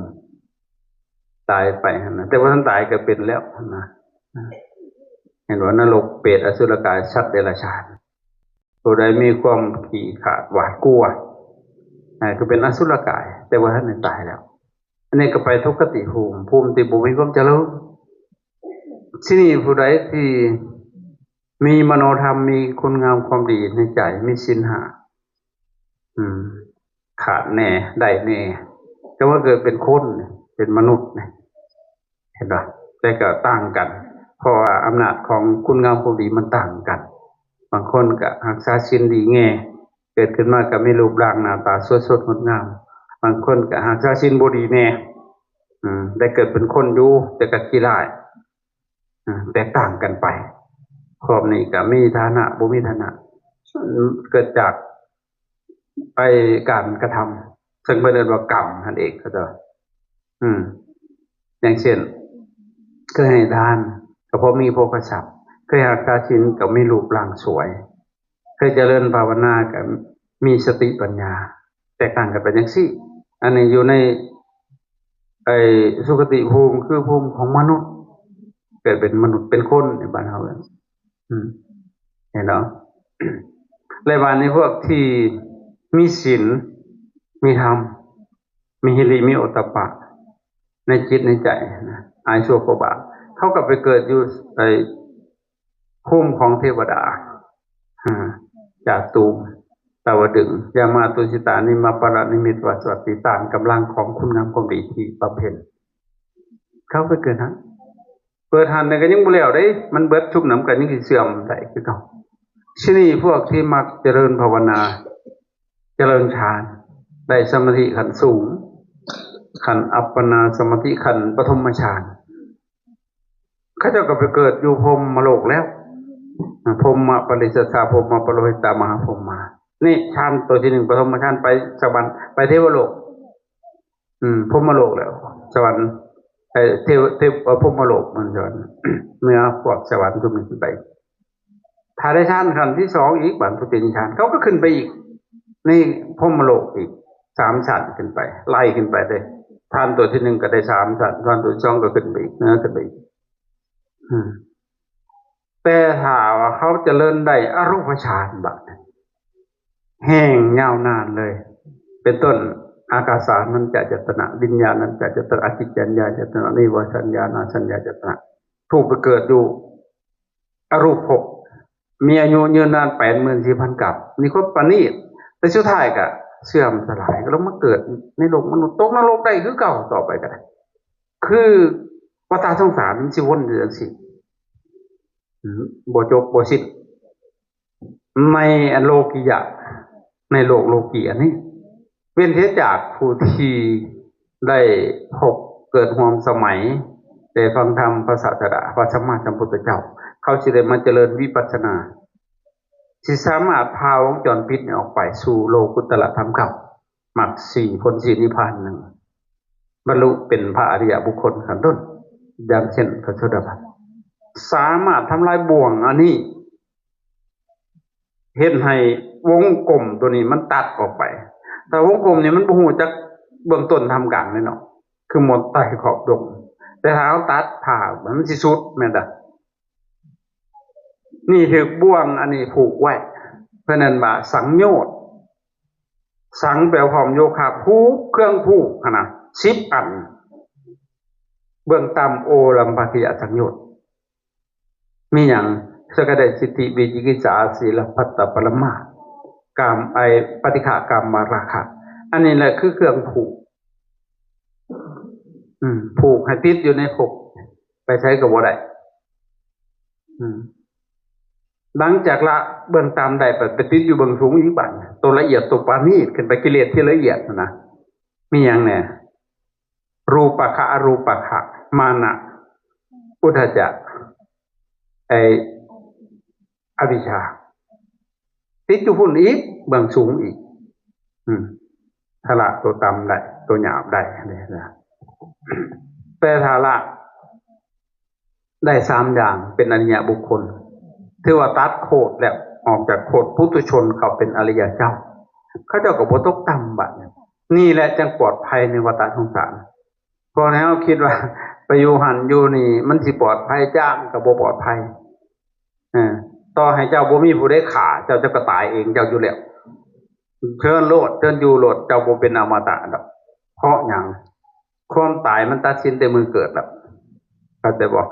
ຕາຍໄປຫັ້ນນະ ແຕ່ບໍ່ທັນຕາຍກະເປັນແລ້ວຫັ້ນນະ ເຫັນບໍ່? ນະລົກ ເປດ ອະສຸລະກາຍ ສັດເດຍລະຈານ ຜູ້ໃດມີຄວາມຂີ້ຂາດຫວາດກົວ ອ່າ ຄືເປັນອະສຸລະກາຍ ແຕ່ບໍ່ທັນໄດ້ຕາຍແລ້ວ ອັນນີ້ກະໄປທຸກຄະຕິພູມ ພູມທີ່ບໍ່ມີຄວາມຈະເລີນ. ທີນີ້ຜູ້ໃດທີ່ມີມະໂນທຳ ມີຄຸນງາມຄວາມດີໃນໃຈ ມີສິນຫ້າ ອືມ ຂາດແດ່ ໄດ້ແດ່ ແຕ່ວ່າເກີດເປັນຄົນ ເປັນມະນຸດນີ້ ເຫັນບໍ່? ແຕ່ກໍຕ່າງກັນ ເພາະວ່າອຳນາດຂອງຄຸນງາມຄວາມດີມັນຕ່າງກັນ. ບາງຄົນກໍຮັກສາສິນດີແງ ເກີດຂຶ້ນມາກໍມີຮູບຮ່າງໜ້າຕາສວຍສົດງົດງາມ, ບາງຄົນກໍຮັກສາສິນບໍ່ດີແດ່ ອືມ ໄດ້ເກີດເປັນຄົນຢູ່ ແຕ່ກໍຂີ້ຮ້າຍ ອືມ ແຕກຕ່າງກັນໄປ. ຄອບນີ້ກໍມີຖານະ ບໍ່ມີຖານະ ເກີດຈາກ ໄປການກະທຳ ເຊິ່ງເພິ່ນເອີ້ນວ່າກຳຫັ້ນເອງ ເຂົາເຈົ້າ ອືມ ຢ່າງເຊັ່ນ ເຄີຍໃຫ້ທານ ກໍເພາະມີໂພຄະຊັບ, ເຄີຍຮັກສາສິນ ກໍມີຮູບຮ່າງສວຍ, ເຄີຍຈະເລີນພາວະນາ ກໍມີສະຕິປັນຍາ ແຕກຕ່າງກັນໄປຈັ່ງຊີ້. ອັນນີ້ຢູ່ໃນ ໄອ້ສຸຄະຕິພູມ ຄືພູມຂອງມະນຸດ ເກີດເປັນມະນຸດເປັນຄົນໃນບ້ານເຮົາເອີ້ນ ອືມ ເຫັນເນາະ. ແລະ ບາດນີ້ພວກທີ່ມີສິນ ມີທຳ ມີຫິລິ ມີໂອດຕະປະ ໃນຈິດໃນໃຈນະ ອາຍຊົ່ວກວ່າບາບ ເຂົາກໍໄປເກີດຢູ່ໄອ້ ພູມຂອງເທວະດາ ອາ ຈາຕູມ ຕາວະດຶງ ຢາມາ ຕຸສິຕາ ນິມມະ ປະລະນິມິດ ວາສະວັດ ຕິຕານກຳລັງຂອງຄຸນງາມຄວາມດີທີ່ບຳເພັນ ເຂົາໄປເກີດຫັ້ນ. ເປີດຫັ້ນແລ້ວກໍຍັງບໍ່ແລ້ວເດ້ ມັນເບິດຊຸມນຳກັນ ຍັງຊິເຊື່ອມໄດ້ຄືເກົ່າ. ທີນີ້ພວກທີ່ມັກຈະເລີນພາວະນາ ຈະເລີນฌານ ໄດ້ສະມາທິຂັ້ນສູງ ຂັ້ນອັບປະນາສະມາທິ ຂັ້ນປະຖົມມະฌານ ເຂົາເຈົ້າກໍໄປເກີດຢູ່ພົມມະໂລກແລ້ວ ພົມມະປະລິສັດສາ ພົມມະປະໂລຫິຕາ ມະຫາພົມມາ. ນີ້ ຊານຕົວທີໜຶ່ງ ປະຖົມມະຊານ ໄປສະຫວັນ ໄປເທວະໂລກ ອືມ ພົມມະໂລກແລ້ວ ສະຫວັນ ເອີ ເທວະ ເທວະ ເອີ ພົມມະໂລກ ມັນສະຫວັນ ເມືອພວກສະຫວັນ ທຸກນີ້ຂຶ້ນໄປ. ຖ້າໄດ້ຊານຂັ້ນທີສອງອີກ ບາດຜູ້ຕິນຊານ ເຂົາກໍຂຶ້ນໄປອີກ ໃນພົມມະໂລກອີກສາມຊັ້ນຂຶ້ນໄປ ໄລ່ຂຶ້ນໄປເລີຍ. ຊານຕົວທີໜຶ່ງກໍໄດ້ສາມຊັ້ນ ຊານຕົວທີສອງກໍຂຶ້ນໄປອີກ ເໜືອຂຶ້ນໄປອີກ ອືມ ແຕ່ຖ້າວ່າເຂົາຈະເລີນໄດ້ອະຮູບປະຊານບາດ ແຮງຍາວນານເລີຍ ເປັນຕົ້ນ ອາກາສານັນຈະຈະຕະນະ ວິນຍານັນຈະຈະຕະນະ ອາກິນຈັນຍາຈະຕະນະ ເນວະສັນຍານາສັນຍາຈະຕະນະ ຜູ້ໄປເກີດຢູ່ອະຮູບພົບ ມີອາຍຸຍືນນານແປດໝື່ນສີ່ພັນກັບ ມີຄວາມປະນີດ ແຕ່ສຸດທ້າຍກະເສື່ອມສະຫຼາຍ ກໍລົງມາເກີດໃນໂລກມະນຸດ ຕົກນະລົກໄດ້ຄືເກົ່າ ຕໍ່ໄປກໍໄດ້ ຄືວັດຕະສົງສານມັນຊິວົນຢູ່ຈັ່ງຊີ້ ອືມ ບໍ່ຈົບບໍ່ສິ້ນ ໃນອັນໂລກີຍະ ໃນໂລກໂລກີອັນນີ້ ເວັ້ນເສຍຈາກຜູ້ທີ່ໄດ້ພົບເກີດຮ່ວມສະໄໝ ໄດ້ຟັງທຳພະສາສະດາ ພະສຳມາສຳພຸດທະເຈົ້າ ເຂົາຊິໄດ້ມາຈະເລີນວິປັດສະນາ ຊິສາມາດຜ່າວົງຈອນປິດນີ້ອອກໄປສູ່ໂລກຸດຕະລະທຳເກົ້າ ມັກສີ່ ຜົນສີ່ ນິບພານໜຶ່ງ ບັນລຸເປັນພະອະລິຍະບຸກຄົນຂັ້ນຕົ້ນ ຢ່າງເຊັ່ນ ພະໂສດາບັນ ສາມາດທຳລາຍບ່ວງອັນນີ້ ເຮັດໃຫ້ວົງກົມຕົວນີ້ມັນຕັດອອກໄປ. ແຕ່ວົງກົມນີ້ມັນບໍ່ຮູ້ຈັກເບື້ອງຕົ້ນທຳກາງເລີຍເນາະ ຄືມົດໄຕ່ຂອບດົງ ແຕ່ຖ້າເຮົາຕັດຜ່າ ມັນຊິສຸດແມ່ນດາ. ນີ້ຖືກບ່ວງອັນນີ້ຜູກໄວ້ ເພິ່ນເອີ້ນວ່າສັງໂຍດ. ສັງແປວ່າພ້ອມ ໂຍຄະ ຜູກ ເຄື່ອງຜູກຫັ້ນນະ ສິບອັນ ເບື້ອງຕ່ຳ ໂອລັມພະກິຍະສັງໂຍດ ມີຫຍັງ? ສະກະດາທິດຖິ ວິຈິກິດສາ ສີລະພັດຕະປະລະມາດ ກາມ ໄອ ປະຕິຄະ ກາມະລາຄະ ອັນນີ້ແຫຼະຄືເຄື່ອງຜູກ ອືມ ຜູກໃຫ້ຕິດຢູ່ໃນພົບ ໄປໃສກໍບໍ່ໄດ້ ອືມ ຫຼັງຈາກລະເບື້ອງຕ່ຳໄດ້ ໄປຕິດຢູ່ເບື້ອງສູງອີກບາດ ໂຕລະອຽດ ໂຕປານີດ ຂຶ້ນໄປ ກິເລດທີ່ລະອຽດນະ ມີຫຍັງແດ່? ຮູປະຄະ ອະຮູປະຄະ ມານະ ອຸດທະຈະ ໄອ້ ອະວິຊາ ຕິດຢູ່ພຸ້ນອີກ ເບື້ອງສູງອີກ ອືມ ຖ້າລະໂຕຕ່ຳໄດ້ ໂຕຫຍາບໄດ້ ແຕ່ຖ້າລະໄດ້ສາມຢ່າງ ເປັນອະລິຍະບຸກຄົນ ຖືວ່າຕັດໂຄດແລ້ວ ອອກຈາກໂຄດປຸຖຸຊົນ ເຂົ້າເປັນອະລິຍະເຈົ້າ ເຂົາເຈົ້າກໍບໍ່ຕົກຕ່ຳບາດນີ້ ນີ້ແຫຼະຈັ່ງປອດໄພໃນວັດຕະສົງສານ. ພວກເຮົາຄິດວ່າໄປຢູ່ຫັ້ນຢູ່ນີ້ມັນຊິປອດໄພ ຈ້າງກໍບໍ່ປອດໄພ ເອີ ຕໍ່ໃຫ້ເຈົ້າບໍ່ມີຜູ້ໃດຂ້າເຈົ້າ ເຈົ້າກໍຕາຍເອງເຈົ້າຢູ່ແລ້ວ ເຊີນໂລດ ເຊີນຢູ່ໂລດ ເຈົ້າບໍ່ເປັນອະມະຕະດອກ. ເພາະຫຍັງ? ຄວາມຕາຍມັນຕັດສິນແຕ່ມື້ເກີດແລ້ວ ເຂົ້າໃຈບໍ່?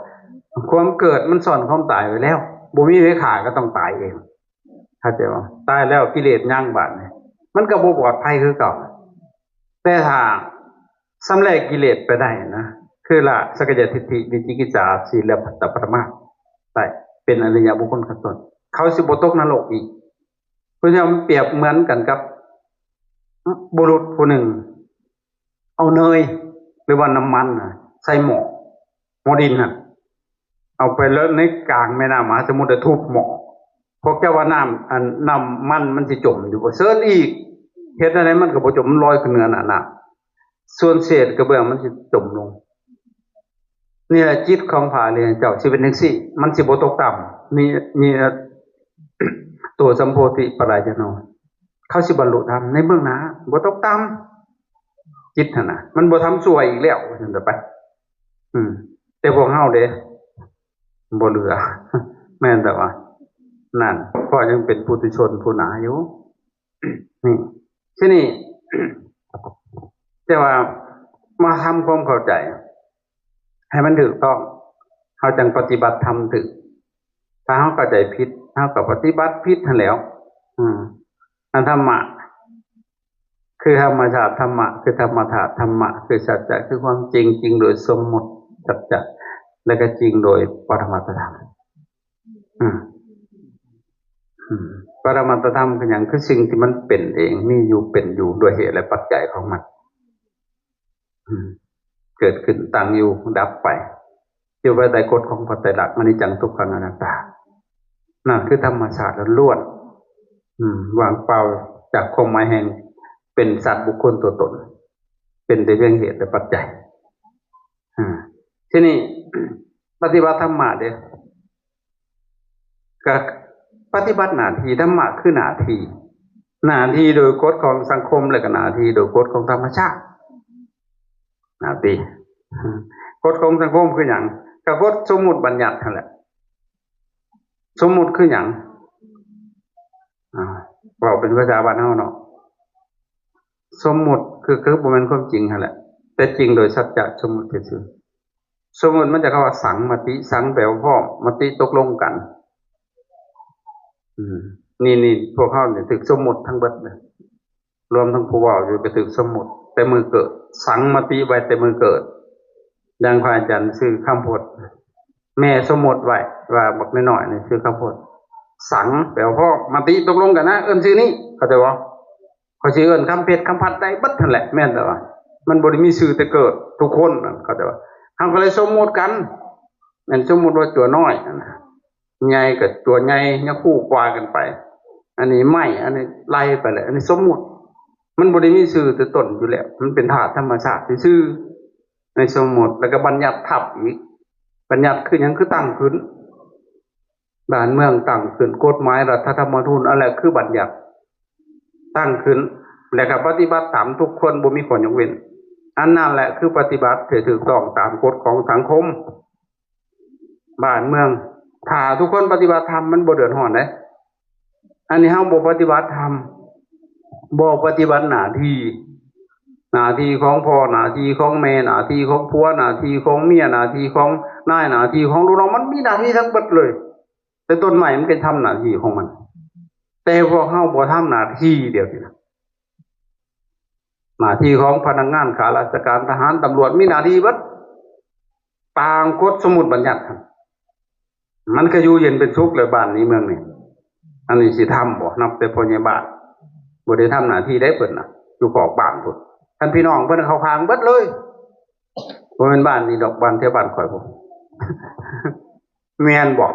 ຄວາມເກີດມັນຊ້ອນຄວາມຕາຍໄວ້ແລ້ວ ບໍ່ມີໃຜຂ້າກໍຕ້ອງຕາຍເອງ ເຂົ້າໃຈບໍ່? ຕາຍແລ້ວກິເລດຍັງບາດນີ້ ມັນກໍບໍ່ປອດໄພຄືເກົ່າ. ແຕ່ຖ້າຊຳແລະກິເລດໄປໄດ້ນະ ຄືລະສັກກາຍະທິດຖິ ວິຈິກິດສາ ສີລະປະຕະມາດໄດ້ ເປັນອະລິຍະບຸກຄົນຂັ້ນຕົ້ນ ເຂົາຊິບໍ່ຕົກນະລົກອີກ. ເພິ່ນເອົາມາປຽບເໝືອນກັນກັບບຸລຸດຜູ້ໜຶ່ງ ເອົາເນີຍ ຫຼືວ່ານ້ຳມັນນະ ໃສ່ໝໍ້ ໝໍ້ດິນຫັ້ນ ເອົາໄປເລີດໃນກາງແມ່ນ້ຳມະຫາສະໝຸດ ແລ້ວທຸບໝໍ້. ພວກເຈົ້າວ່ານ້ຳ ອັນ ນ້ຳມັນມັນຊິຈົມຢູ່ບໍ່? ເຊີນອີກ ເຮັດແນວໃດມັນກໍບໍ່ຈົມ ມັນລອຍຂຶ້ນເໜືອໜ້ານ້ຳ ສ່ວນເສດກະເບື້ອງມັນຊິຈົມລົງ. ນີ້ແຫຼະຈິດຂອງພະອະລິຍະເຈົ້າຊິເປັນຈັ່ງຊີ້ ມັນຊິບໍ່ຕົກຕ່ຳ. ມີ ມີ ໂຕສຳໂພທິປະລາຍະໂນ ເຂົາຊິບັນລຸທຳໃນເບື້ອງໜ້າ ບໍ່ຕົກຕ່ຳ. ຈິດຫັ້ນນະ ມັນບໍ່ທຳຊົ່ວອີກແລ້ວ ວ່າຊັ້ນເຖາະໄປ. ອືມ ແຕ່ພວກເຮົາເດ້ ບໍ່ເຫຼືອ ແມ່ນແຕ່ວ່າ ນັ້ນ ເພາະຍັງເປັນປຸຖຸຊົນຜູ້ໜາຢູ່. ນີ້ ທີນີ້ ແຕ່ວ່າມາທຳຄວາມເຂົ້າໃຈໃຫ້ມັນຖືກຕ້ອງ ເຮົາຈັ່ງປະຕິບັດທຳຖືກ. ຖ້າເຮົາເຂົ້າໃຈຜິດ ເຮົາກໍປະຕິບັດຜິດຫັ້ນແຫຼ້ວ. ອືມ ອັນທຳມະ ຄືທຳມະຊາດທຳມະ ຄືທຳມະທາດທຳມະ ຄືສັດຈະ ຄືຄວາມຈິງ ຈິງໂດຍສົມມຸດສັດຈະ ແລະກໍຈິງໂດຍປະຣະມັດຕະທຳ. ອືມ ອືມ ປະຣະມັດຕະທຳຄືຫຍັງ? ຄືສິ່ງທີ່ມັນເປັນເອງ ມີຢູ່ ເປັນຢູ່ ດ້ວຍເຫດ ແລະ ປັດໄຈຂອງມັນ. ອືມ ເກີດຂຶ້ນ ຕັ້ງຢູ່ ດັບໄປ ຢູ່ພາຍໃຕ້ກົດຂອງພະໄຕລັກ ອະນິດຈັງ ທຸກຂັງ ອະນັດຕາ. ນັ້ນຄືທຳມະຊາດລ້ວນໆ ອືມ ວ່າງເປົ່າຈາກຄວາມໝາຍແຫ່ງເປັນສັດບຸກຄົນຕົວຕົນ ເປັນແຕ່ພຽງເຫດ ແລະ ປັດໄຈ. ອາ ທີນີ້ ປະຕິບັດທຳມະເດ້ ກະປະຕິບັດໜ້າທີ່. ທຳມະຄືໜ້າທີ່ ໜ້າທີ່ໂດຍກົດຂອງສັງຄົມ ແລະກະໜ້າທີ່ໂດຍກົດຂອງທຳມະຊາດ. ໜ້າທີ່ ກົດຂອງສັງຄົມຄືຫຍັງ? ກະກົດສົມມຸດບັນຍັດຫັ້ນແຫຼະ. ສົມມຸດຄືຫຍັງ? ອາ ເວົ້າເປັນພາສາບ້ານເຮົາເນາະ ສົມມຸດຄື ຄືບໍ່ແມ່ນຄວາມຈິງຫັ້ນແຫຼະ ແຕ່ຈິງໂດຍສັດຈະສົມມຸດຊື່ໆ. ສົມມຸດມາຈາກຄຳວ່າສັງມະຕິ ສັງແປວ່າພ້ອມ ມະຕິຕົກລົງກັນ. ອືມ ນີ້ ນີ້ ພວກເຮົານີ້ຖືກສົມມຸດທັງເບິດເລີຍ ລວມທັງຜູ້ເວົ້າຢູ່ກໍຖືກສົມມຸດແຕ່ມື້ເກີດ ສັງມະຕິໄວ້ແຕ່ມື້ເກີດ. ດັ່ງພະອາຈານຊື່ຄຳພົດ ແມ່ສົມມຸດໄວ້ວ່າບັກນ້ອຍໆນີ້ຊື່ຄຳພົດ ສັງແປວ່າພ້ອມ ມະຕິຕົກລົງກັນນະ ເອີ້ນຊື່ນີ້ ເຂົ້າໃຈບໍ່? ຂ້ອຍຊິເອີ້ນຄຳເພັດຄຳພັດໄດ້ເບິດຫັ້ນແຫຼະ ແມ່ນແຕ່ວ່າມັນບໍ່ໄດ້ມີຊື່ແຕ່ເກີດທຸກຄົນ ເຂົ້າໃຈບໍ່? ເຮົາກໍເລີຍສົມມຸດກັນ ແມ່ນສົມມຸດວ່າຈົວນ້ອຍຫັ້ນນະ ໃຫຍ່ກໍຕົວໃຫຍ່ ຍະຄູກວ່າກັນໄປ ອັນນີ້ໄມ້ ອັນນີ້ໄລ່ໄປແຫຼະ ອັນນີ້ສົມມຸດ ມັນບໍ່ໄດ້ມີຊື່ແຕ່ຕົ້ນຢູ່ແລ້ວ ມັນເປັນທາດທຳມະຊາດຊື່ໆ ໃນສົມມຸດ ແລ້ວກໍບັນຍັດທັບອີກ. ບັນຍັດຄືຫຍັງ? ຄືຕັ້ງຂຶ້ນ ບ້ານເມືອງຕັ້ງຂຶ້ນ ກົດໝາຍ ລັດຖະທຳມະນູນ ອັນນັ້ນແຫຼະຄືບັນຍັດຕັ້ງຂຶ້ນ ແລ້ວກໍປະຕິບັດຕາມທຸກຄົນ ບໍ່ມີຂໍ້ຍົກເວັ້ນ. ອັນນັ້ນແຫຼະຄືປະຕິບັດທີ່ຖືກຕ້ອງຕາມກົດຂອງສັງຄົມ ບ້ານເມືອງ. ຖ້າທຸກຄົນປະຕິບັດທຳ ມັນບໍ່ເດືອດຮ້ອນເດ້. ອັນນີ້ເຮົາບໍ່ປະຕິບັດທຳ ບໍ່ປະຕິບັດໜ້າທີ່ ໜ້າທີ່ຂອງພໍ່ ໜ້າທີ່ຂອງແມ່ ໜ້າທີ່ຂອງຜົວ ໜ້າທີ່ຂອງເມຍ ໜ້າທີ່ຂອງນາຍ ໜ້າທີ່ຂອງລູກນ້ອງ ມັນມີໜ້າທີ່ທັງເບິດເລີຍ. ແຕ່ຕົ້ນໄມ້ມັນກໍທຳໜ້າທີ່ຂອງມັນ ແຕ່ພວກເຮົາບໍ່ທຳໜ້າທີ່ດຽວນີ້ນະ. ໜ້າທີ່ຂອງພະນັກງານ ຂ້າລາຊະການ ທະຫານ ຕຳຫຼວດ ມີໜ້າທີ່ເບິດ ຕາມກົດສົມມຸດບັນຍັດຫັ້ນ ມັນກໍຢູ່ເຢັນເປັນສຸກແລ້ວ ບ້ານນີ້ເມືອງນີ້ ອັນນີ້ຊິທຳບໍ່? ນັບແຕ່ພໍ່ໃຫຍ່ບ້ານ ບໍ່ໄດ້ທຳໜ້າທີ່ໃດເພິ່ນນະ ຢູ່ຂອບບ້ານພຸ້ນ. ຄັນພີ່ນ້ອງເພິ່ນເຂົ້າຂ້າງເບິດເລີຍ ບໍ່ແມ່ນບ້ານນີ້ດອກ ບ້ານແຖວບ້ານຂ້ອຍພຸ້ນ ແມ່ນບໍ່?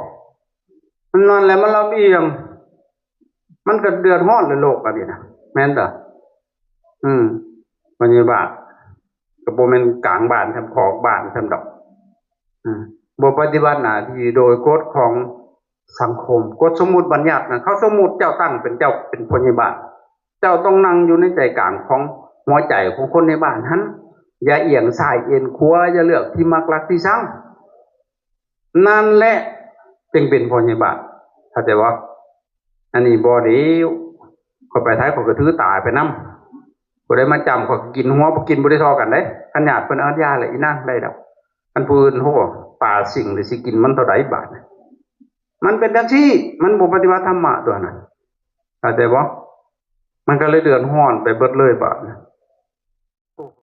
ມັນນັ້ນແຫຼະ ມັນລຳອຽງ ມັນກໍເດືອດຮ້ອນແຫຼະ ໂລກອັນນີ້ນະ ແມ່ນເດີ. ອືມ ບັນຍາບາດ ກໍບໍ່ແມ່ນກາງບ້ານ ທຳຂອກບ້ານ ທຳດອກ. ອືມ ບໍ່ປະຕິບັດໜ້າທີ່ໂດຍກົດຂອງສັງຄົມ ກົດສົມມຸດບັນຍັດນະ ເຂົາສົມມຸດເຈົ້າຕັ້ງເປັນເຈົ້າ ເປັນພະຍາບານ ເຈົ້າຕ້ອງນັ່ງຢູ່ໃນໃຈກາງຂອງຫົວໃຈຂອງຄົນໃນບ້ານຫັ້ນ ຢ່າອຽງຊ້າຍເອນຂວາ ຢ່າເລືອກທີ່ມັກລັກທີ່ຊັງ. ນັ້ນແຫຼະຈຶ່ງເປັນພະຍາບານ ເຂົ້າໃຈບໍ່? ອັນນີ້ບໍ່ດີ ຂ້ອຍໄປໄທ ຂ້ອຍກໍຖືຕາໄປນຳ ຜູ້ໃດມາຈ້ຳ ຂ້ອຍກໍກິນຫົວ ບໍ່ກິນ ບໍ່ໄດ້ທໍ່ກັນເດ້. ຄັນຍາດເພິ່ນເອົາຢາແລ້ວ ອີນາງໄດ້ແລ້ວ. ຄັນຜູ້ອື່ນ ໂຫ ປາສິງ ຫຼືຊິກິນມັນເທົ່າໃດບາດ? ມັນເປັນຈັ່ງຊີ້ ມັນບໍ່ປະຕິບັດທຳມະຕົວນັ້ນ ເຂົ້າໃຈບໍ່? ມັນກໍເລີຍເດືອດຮ້ອນໄປເບິດເລີຍບາດ.